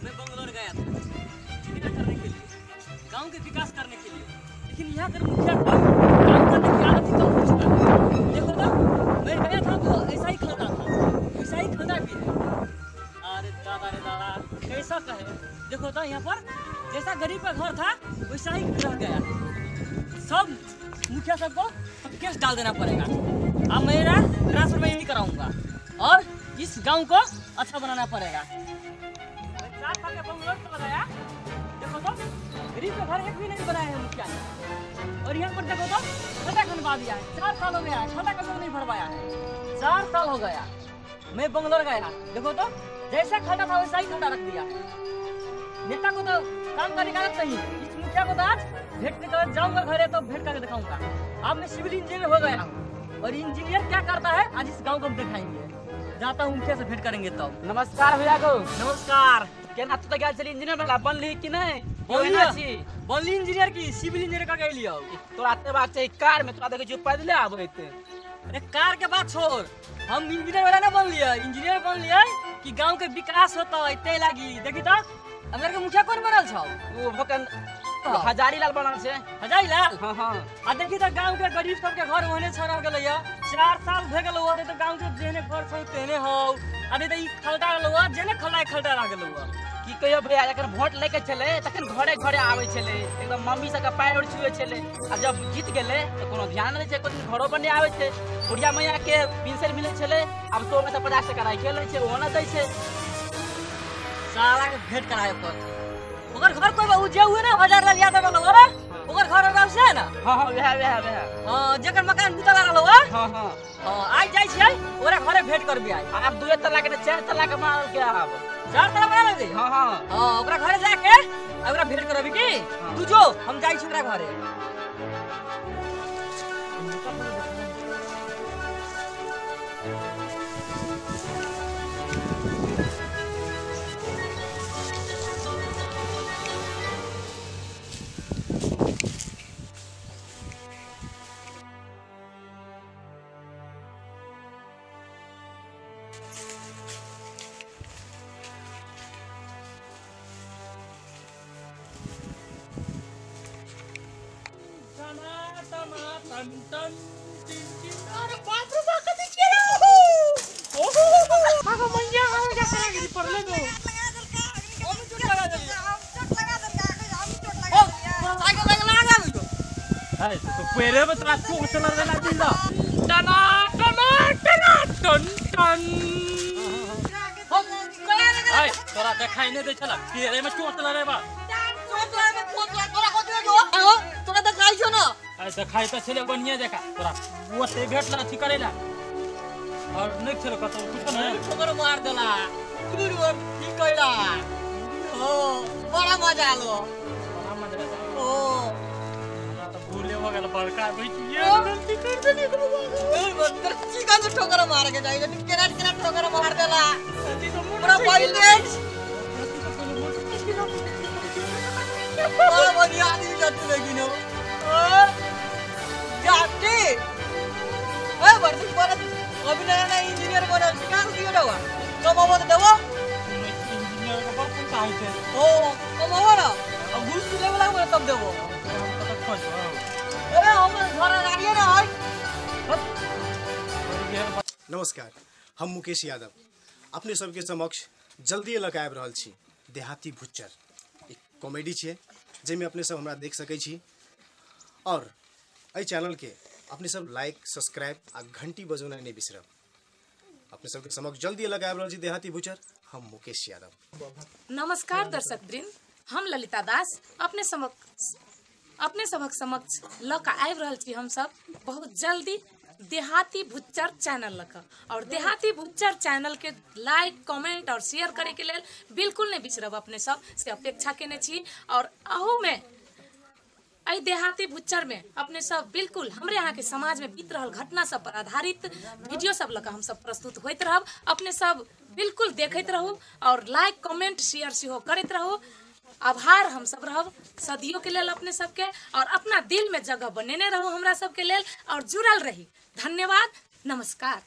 मैं बंगलोर गया था इंजीनियर करने के लिए, गांव के विकास करने के लिए, लेकिन यहाँ कर मुखिया को काम करने की आदत ही कम हो चुका है। देखो तो मैं गया था तो ऐसा ही खलता था, वैसा ही खलता भी है। अरे दादा रे दादा कैसा कहे, देखो तो यहाँ पर जैसा गरीब का घर था वैसा ही रह गया। सब मुखिया सबको केस डाल देना पड़ेगा। अब मेरा ट्रांसफर मैं नहीं कराऊंगा और इस गांव को अच्छा बनाना पड़ेगा। 4 साल का बंगलोर चला गया, देखो तो गरीब का घर एक भी नहीं बनाया है मुखिया ने। और यहाँ पर देखो तो खड्डा खनवा दिया है, 4 साल हो गया है, खड्डा कभी नहीं भरवाया है, 4 साल हो गया। मैं बंगलोर गया, देखो तो जैसा खड्डा था वैसा ही खड्डा रख दिया है। नेता को तो काम करने का आदत नहीं है। इस मुखिया को तो आज भेंट कर जाऊंगा घरे तो भेंट करके दिखाऊंगा। अब मैं सिविल इंजीनियर हो गया हूँ और इंजीनियर क्या करता है आज इस गाँव को हम दिखाएंगे। जाता हूँ मुखिया से भेंट करेंगे तब। नमस्कार भैया को। नमस्कार। केना तू तो गेल छली इंजीनियर वाला बनली कि नहीं? बनली इंजीनियर की सिविल इंजीनियर का गेली हो। तोरा ते बात छै कार में, तोरा देखै छियौ पैदले आबैत। अरे कार के बात छोड़, हम इंजीनियर वाला ना बन लिया, इंजीनियर बन लिया कि गांव के विकास होता है ते लागी। देखी तो अगर के मुखिया कौन बनल छौ? ओ भकन हजारी लाल बनल छै। हजारी लाल? हां हां। आ देखी तो गांव के गरीब सब के घर ओहने छ रह गेलैया, 4 साल भे गेलौ, तो गांव के जेहने घर छौ तेहने हौ। आ नहीं त ई खलटा रहलौ, जेने खलटा खलटा रह गेलौ। की कहियो भैया, जखन वोट लेके छलै तखन घरे घरे आबै छलै, एकदम मम्मी सबके पैर उर छुए छलै। आ जब जीत गेलै तऽ कोनो ध्यान नहि छै, कोनो दिन घरो पर नहि आबै छै। बुढ़िया मैया के पेंशन मिलै छलै, आब 100 में से 50 टका राखि लै छै, ओहो नहि दै छै। साला के भेंट कराए पर ओकर घर कोई उ जे हुए ना हजार लाल यादव वाला, अरे ओकर घर होगा से ना। हां हां वएह वएह वएह। हां जेकर मकान 2 तला रहल हो। हां हां हां आज जाय छियै ओकरा घरे भेंट करबी आइ। आब 2 तला के 4 तला के मारल के आब 4 तला बना लेबै। हां हां हां ओकरा घरे जाके ओकरा भेंट करबी की तू जो, हम जाय छी ओकरा घरे। अरे बाप रे बाप कथि केला हो ओहो आगो मैया आगो जा करा पड़ले दो। हम चोट लगा देलियै, हम चोट लगा देलियै, हम चोट लगा देलियै। ओ साइकिल लगा लगा देलियै। हाय तो पेरे में तोरा चोट लगा दिल टना टना टना टन टन। हाय तोरा देखाई नै दै छला, पेरे में चोट लगे बा। चोट लगे चोट लगे तोरा कथि जो तोरा देखाई छौ ना। अरे देखाई त छले बढ़िया जका, तोरा ओते भेटला अथी करेला और नहीं छले कतौ कुछ नहीं। ठोकर मार देला दूर और की कइला। ओ बड़ा मजा आलो, बड़ा मजा आलो। ओ हमरा त भूले हो गेल, बड़का बैठिए गलती कर देली। दूर बंदर चिकन ठोकर मार के जाई, केना केना ठोकर मार देला। पूरा बैलेंस बड़ा बढ़िया आदमी जाते लेकिन ओ जाते ए बरसु पर अभी नया नया इंजीनियर बनल सिखा दियो डवा कमाबो त देबो। इंजीनियर के बड़ पैसा होय छै। ओ कमाबो ना अब घूस लेबो लागबो तब देबो। कत खोज अरे हम घर गाड़िए ना है। नमस्कार, हम मुकेश यादव अपने सबके समक्ष जल्दी लग आबि रहल छी देहाती भुच्चर एक कॉमेडी छै जाहिमे अपने सब हमरा देख सकै छी। और एहि चैनल के अपने सब लाइक सब्सक्राइब आ घंटी बजौनाइ नहि बिसरब। अपने सबके समक्ष जल्दी लग आबि रहल छी देहाती भुच्चर, हम मुकेश यादव। नमस्कार दर्शक वृंद, हम ललिता दास अपने सबक समक्ष लऽ कऽ आबि रहल छी हम सब बहुत जल्दी देहाती भुच्चर चैनल लऽ कऽ। और देहाती भुच्चर चैनल के लाइक कमेंट और शेयर करे के लेल बिल्कुल नहीं बिसरब अपने सब से अपेक्षा केने छी। और अहू में एहि देहाती भुच्चर में अपने सब बिल्कुल हमरे यहाँ के समाज में बीत रहल घटना सब पर आधारित वीडियो सब लऽ कऽ हम सब प्रस्तुत होइत रहब। अपने सब बिल्कुल देखैत रहू और लाइक कमेंट शेयर सेहो करैत रहू। आभार हम सब रहब सदियों के लेल अपने सबके, और अपना दिल में जगह बनेने रहू हमरा सबके लेल और जुड़ल रही। धन्यवाद, नमस्कार।